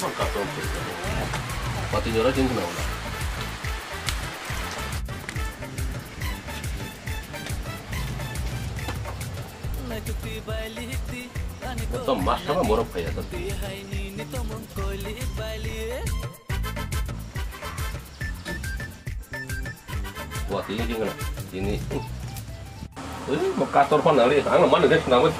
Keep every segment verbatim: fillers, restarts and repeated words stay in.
Pati jora chini na wala. Motom mas sama borok phai asa. Wah, ini gimana? Ini. Eh, mau kator pun nali, ang mana guys, kenapa?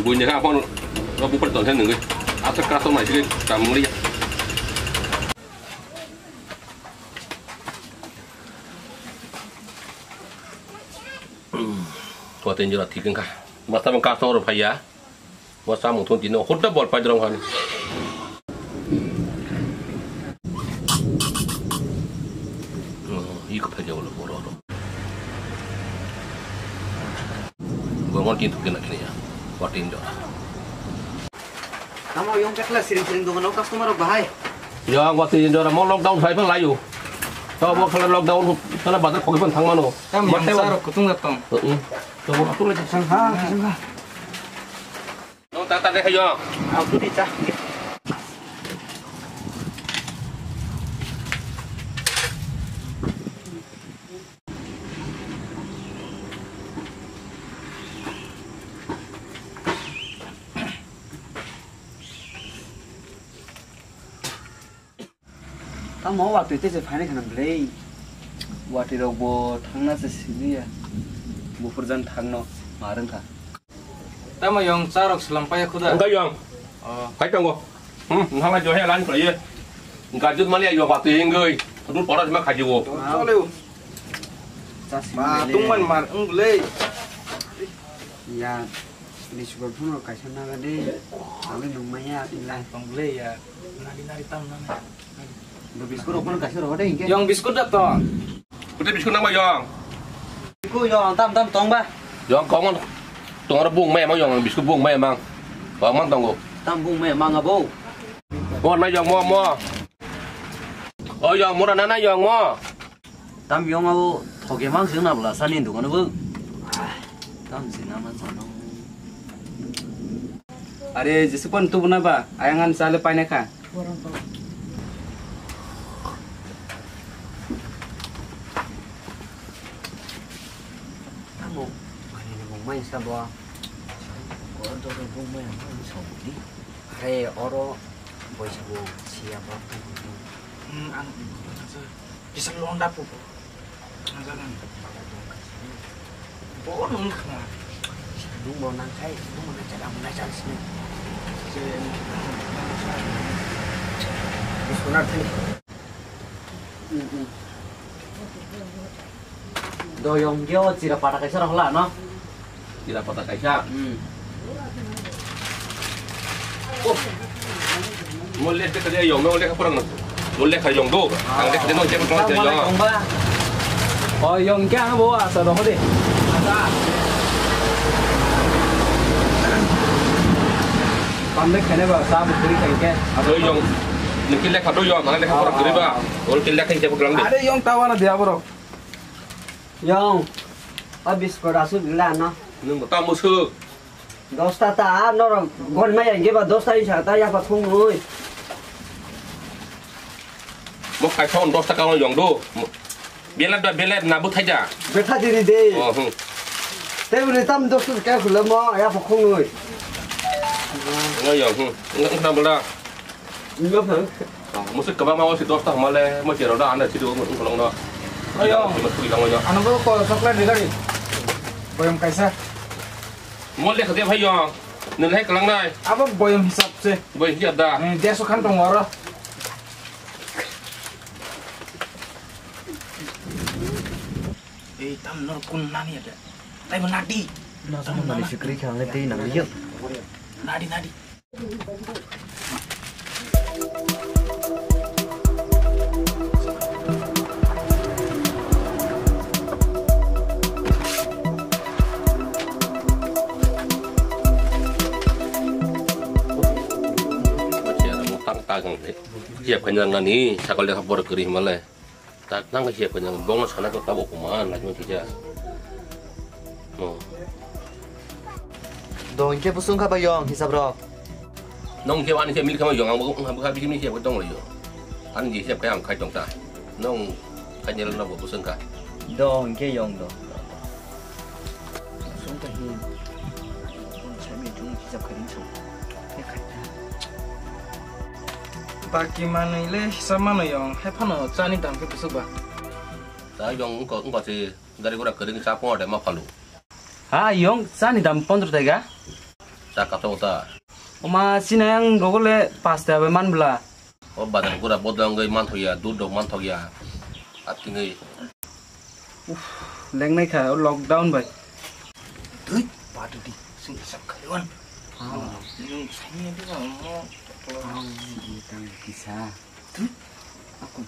Buini ha phone ro bupar ton sen nungui. Asa customer sih kamu lihat. Kau tenjora tiga kah. Masa mau customer phai ya. Bo samung thung tino hurda bol pai drong hani. Oh, iko phai jawlo boro ro. Bo ngon tin thuk kena kene ya. Watin do. Tamo yong kakla siring siring dongo customer rok bahai. Ya, watin do mo lockdown phai phang layo. To bo khala lockdown khala bazar khogwi phang thang mano. Tam yong sa rok kutung da tong. Heeh. To bo kutung le sang ha, sang ha. Nung tata de kayo. Aku di cah. Tamo watwi tei se phaini khna bwlwi. Watwi rok bo thangna se siliya. Buphur jan thangno ma rwngkha. Tamo yong cha rok swlam paya khuda. Wngkha yong. Oh. Phai tongo. Hmm, wngkha bai johe lan khlaiye. Gajut mani yong watwi wngwi. Dul pora sima khajiwo. Choleo. Chasi ma mele. Tungman mar wng bwlwi. Ya. Biscuit phano kaisa naga de, ang le nung maya ila. Tong le ya, nari nari tam nang. Bo biscuit rok phano kaisa rohor de hinkhe. Yong biscuit da tong. Pute biscuit nang ba yong. Ku yong tam tam tong ba. Yong kong tong ro bung maya mang yong biscuit bung maya mang. Kong mang tongo. Tam bung maya mang abo. Mo na yong mo mo. O yong mo na na yong mo. Tam yong abo thoke mang sing na bwla sani dukan bo. Tam sing na man sano. Are jisukon tu buna ba ayang an sale paine kha. Tamo ani ni mung mai sa bo. Ko do ni mung mai ang sa bo di. Are oro boisa bo siya ba. Hmm, ang bisa londa po. Bo nung khna. Nung bo nang khai, nung bo nang chara, nang chara sini. Biswanath thani. Do yong gyo chira pata kaisa rok la no. Chira pata kaisa. Hmm. Oh. Mo lekha kaya yong no lekha pura no. Mo lekha yong do. Ang lekha no jeng no jeng yong. Oh yong kya bo asa do de. Asa. Pande khane ba sa bukuri kai ke. Do yong. Niki lekha do yong, ang lekha pura kuri ba. Ol kil lekha jabo lang de. Are yong tawana dia borok. Yong, a biscuit aswk gila no. Nwng bo tamo swk. Dosta ta, norok gon maya hinkhe ba dosta hinsa ta yapa thung nui. Mo khai thon dosta ka yong do. Belet ba belet na bwthai da. Betha diri de. Oh, hmm. Te bini tam dosta ka khulamo yapa khung nui. Ngo yong, hmm. Ngo khna bwla. Musuk kwbangma o si dosta hwnmale, mo cherok da anda chidu wng kolong no. Ayo. Mo twi lango yo. Ano bo ko chocolate ni gari. Boyam kaisa. Mo lekha de bhai yo. Nini hai kwlangnai. Abo boyam hisab se. Boy hisab da. Hmm, deso khan tong oro. Ei tam nor kun nani ada. Tai bo nadi. Na sama nani sikri khang le tei nang liyo. Nadi nadi. Agang de. Siap kanya ngani sakol de khapor kiri himale. Tak nang siap kanya bong sana ko tabo kuma lagi kija. Mo. Do inke pusung kha ba yong hisab rok. Nong ke wani ke mil kama yong ang bukha bisi mil ke tong yo. An ji siap kaya ang khai tong ta. Nong kanya lo bo pusung kha. Do inke yong do. Song ta hin. Sami jung hisab kha ding song. He khai ta. Baki manwi le hisab mano yong. Hai phano chani dam khe pusuk ba. Ta yong ko ko se dari gura kering sa po de ma phalu. Ha yong chani dam pondro taiga. Ta kato ta. Oma sinai ang rogole pas ta be man bla. O bazar gura bodong goi manthok ya, dud dok manthok ya. Atingoi. Uff, lengnai kha o lockdown bai. Dui, padu di, sing hisab khaliwan. Nung sani di mo. Tang kisa. Dui, aku.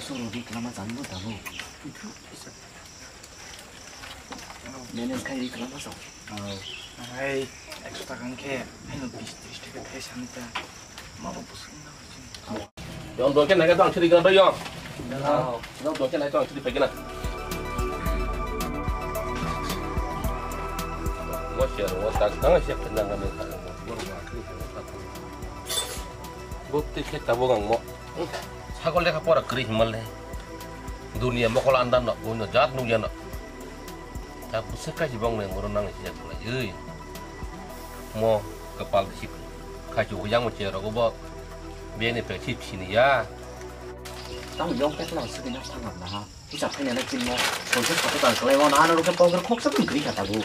Soro di kelama jani bo tabo. Manage khai ri khlama sa. Oh. Hai, ekso taka wngkhe, haino bis tris taka thai sani ta. Ma bo bwswk wngna hoi chini. Yong dongkhe naikhe tong siri gana yong. Oh. Yong dongkhe naikhe tong siri phaikhe na. Mo siya ro, tak tang siya kena ngam. Bukti khe tabuk ang mo. Sagol lekha pora kwrwi himal le. Dunia mokol anda no, buino jat nukya no. Ta bwswk kaisa bong nang oro nang sijak lai oi. Mo kwpal sip khai chu yang mo che rogo bo. Bini pek sip sini ya. Tamo yong pek no sidi na thang na ha. Kisa phai na kin mo. Koi se photo tal kalai mo na ano roke poker khok sa kin kri kata bu.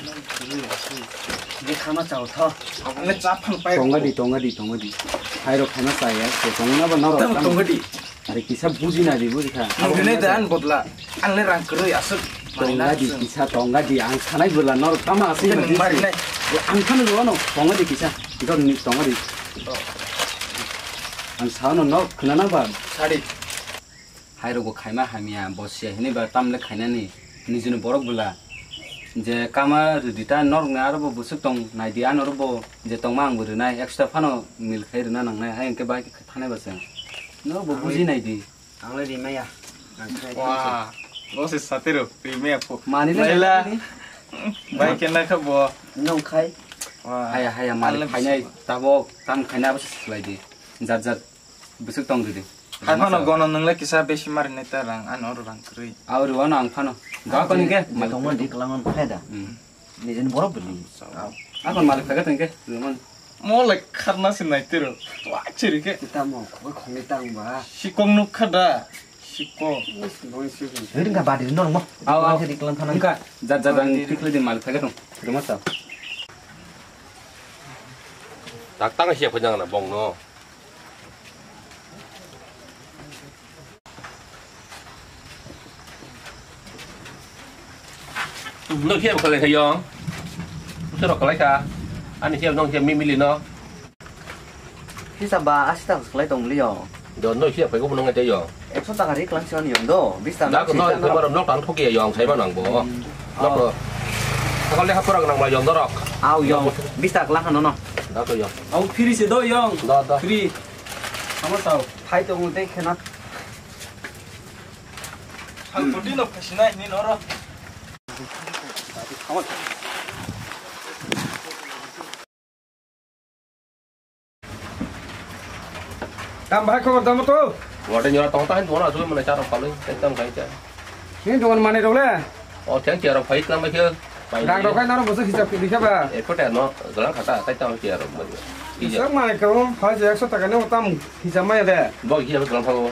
Ye khama chao tho. Ang cha phang pai. Tonga di, tonga di, tonga di. Hai ro khama sa ya. Tonga na ba na ro. Tonga di. Are kisa buji na di buji kha. Ang gune da an bodla. Ang le rang kwrwi aswk. Tonga di kisa tonga di ang sanai bwla nor tama aswk na di. Ang khana do no tonga di kisa. Dor ni tonga di. Ang sao no no khna na ba. Sadi. Hai rok bo khaima hamya bo siya hinwi ba tamle khainani nijini borok bwla. Je kama rwdi ta norok ni aro bo bwswk tong nai di ano ro bo je tongma ang bo rwnai extra phano mil khai rwna nangnai hai hwnkhe bai khe thanai ba chwng. Norok bo buji nai di. Ang le rimaya. Wah, bo se satiro, rimaya pho. Mani le Laila. Bai khe na kha bo. Nong khai. Wah. Haya, haya, malik khainai tabok, tam khainai abo se slai di. Jat jat bwswk tong rwdi. Hai phano gono nwng le kisa besi marinai ta rang, ano oro rang kwrwi. Abo rwano ang phano. Ga koni ke? Tongma di kwlangma phai da. Hmm. Nijini borok bwrwi. Akon malik khaga tongke, rwman. Mo le kharna se nai tiro. Wa chiri ke. Tamo, khoi khongni tang ba. Sikong nuk kha da. Sikong. Ring ka badi no mo. Aw, aw. Ring ka jat jat ang tikle di malik khaga tong. Rwma sa. Tak tang sia phajang na bong no. No hiam kalai kha yong. Sero kalai kha. Ani hiam nong hiam mi mili no. Hisa ba asi ta kalai tong li yong. Do no hiam kai ko nong te yong. Ekso taka ri klang siwan yong do. Bis taka. Dak no no. Maro nok tang thoki yong sai ma nang bo. Nok. Sakal le hapura nang ma yong dorok. Au yong. Bis taka lang no no. Dak yong. Au free se do yong. Da da. Free. Ama tau. Phai tong te khena. Ang putino phasinai hini noro. Tam bahai khobor tamo to? Wate nyora tong ta hin dona asuk mane charo paloi, ekdam gai cha. Ni dogan mane role? O thang charo phai tang mai khe. Rang rok khai naro bosok hisab khe dikha ba? E photo no galang khata tai tang charo mai. Ijak mane ko, phai je ekso taka no tam hisab mai de. Bo hisab galang phago.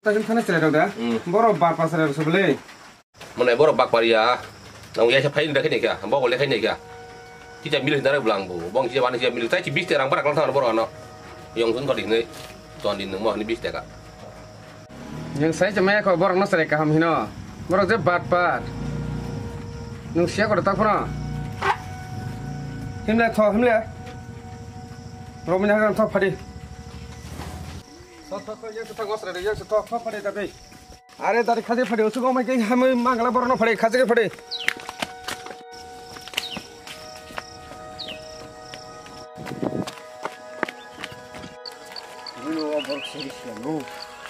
Tasim thana chwrai rok da. Hmm. Borok bapasra rok sebele. Mane borok bakpariya. Nang yaisa phai ni dakhe ni kya. Bo le khai ni kya. Kita milik dare bulang bu. Bong kisa bani kisa milik tai bis te rang barak lang thang borok ano. Yong sun kodi ni. Ton din mo ni bis te ka. Yang sai chama ko borok no sare kaham hino. Borok je bat bat. Nung sia ko ta phano. Himle tho himle. Romina han tho phadi. Tho, tho, tho, yang tho, ngos re, yang tho, tho, phade ta dei. Are dari khaje phade, usugo mai ke hamui mangala borno phade, khaje ke phade. Borok siri sila no.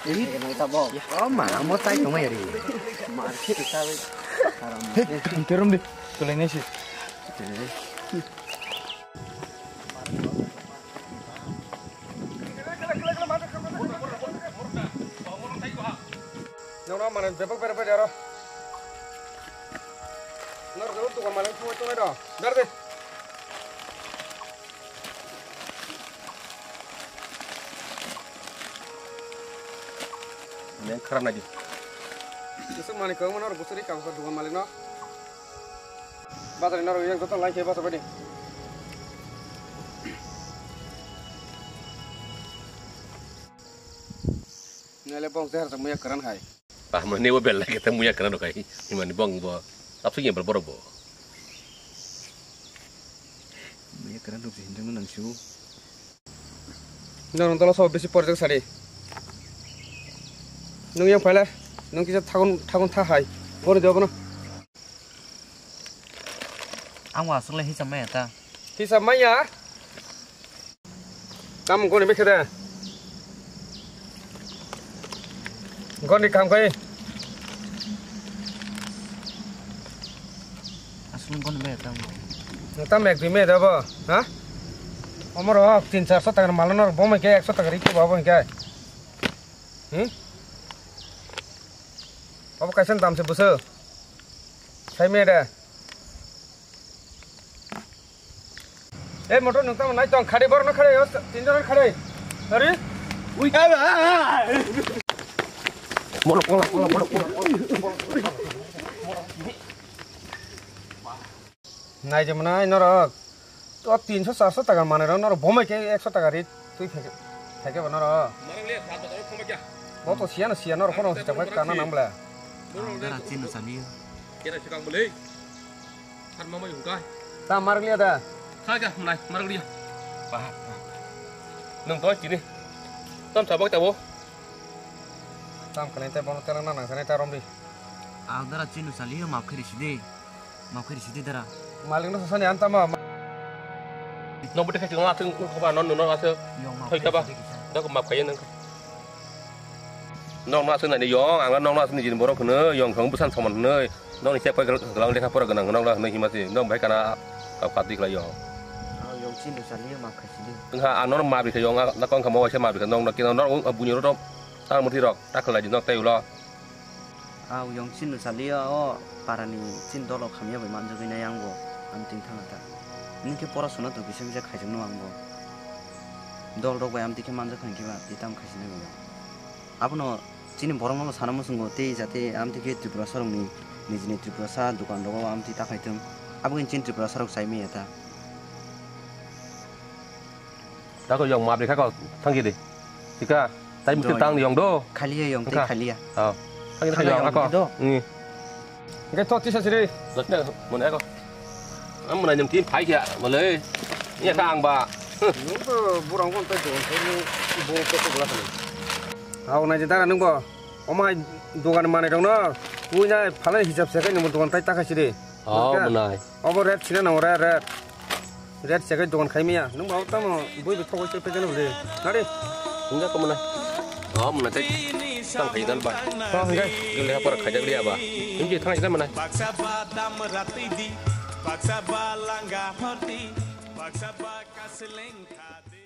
Ih. Sila no tabok. Oh, ma, amo tai tongma yari. Mar khe ta bai. Haram. Terum di. Tulai nai si. Nang mane bebak bere bere aro. Nor guru tu kamalen thongoi thongoi do. Dar de. Neng kharap nai di. Kisuk mani kau mano busuri kau sa dukan malik no. Bazar ni norok yang total lai khe bazar bani. Nele bong zehar sa muya karan hai. Pahmani bo bel lagi ta muya karan kai. Himani bong bo. Apsu yang berborok bo. Muya karan rok hindang nang su. Nang tolo so bisi project sadi. Nung yang phala. Nung kisa thagun thagun tha hai. Boro jawab no. Ang wa aswk le hisam maya ta. Hisam maya? Kam goni bekhe da. Goni kam kai. Aswk goni maya ta. Tam ek dui maya da bo, ha? Omorok tin char so taka mal no bo mai ke ek so taka ri ke bo mai ke. Hmm? Obo kaisa dam se buso. Sai maya da. Eh, motor nung tamo nai tong khade bor no khade os tin jon khade. Ari? Ui ha. Motor pola pola motor pola. Nai je manai norok. To tinso charso taka manai ro norok bomai ke ekso taka ri twi phai phai ke norok. Bo to siya no siya norok kono hita phai kana nang bla. Dara chin no sani. Kira sikang beli. Har mama yung kai. Ta mar liya da. Kha ga nai mar liya. Bah. Nung to chini. Tam sabak tabo. Tam kanai te bono terang nang sanai ta romdi. Ang dara chin no sali ma khiri sidi. Map khe risi di dara. Malik no sasani antama. Nok bete khachi ngala thung khoba non non ase. Yong map thoi khe khaba. Risi di kisa. Dok map khaye nang. Nok no ase nani yong, ang nok no ase nijini borok hwnwi, yong thong bwsan soman hwnwi. Nok ni chek pai galang lekha pora gwnang nok no hwnwi hima se. Nok bai kana kap kap di khlai yong. Ah, yong chin do sali map khaisi di. Wngkha ang nok map rikha yong, na kong kha mo waisa map rikha nok no kino nok buni ro ro. Tar muthi rok ta khlai di nok tei ulo. Aw yong chini no saliya o parani chini dolo khamya bai manjagwi nai ang bo amtwing thangna ta. Nini khe pora sona to kisa kisa khaijakno ang bo. Dol rok bai amtwi khe manjak kha hinkhe ba tei tamo khaisina bai. Abono chini borok no sana muchungo tei jate amtwi khe Tripurasa rokni nijini Tripurasa dukan rogo amtwi ta khaithung. Aboni chini Tripurasa rok chai maya ta. Tako yong map rikha ko thangki de. Tika, tai mesti tang yong do. Khaliya yong tei khaliya. Oh. Thangki de yong ako. Nge to tisa siri. Lakna mone ako. Am mona nyam tin phai kya mole. Iya ka ang ba. Nung to burang kon tai don tai nung bung to to gula kali. Hau na jeta nung bo. Omai dogan mane dong no. Tui na phala hisab se kai nung dogan tai ta khaisi de. Oh, mwnai. Obo red sina nango, red, red. Red se kai dogan khai maya. Nung ba tamo bui bi thogoi se pekeno bole. Nari. Hinga ko mwnai. Oh, mwnai tai. Tam khai dan ba. Oh, hinga. Gele ha por khai jak liya ba. Hingi thang ida mwnai. Paksa ba dam rati di, paksa ba langa horti, paksa ba kasleng khadi.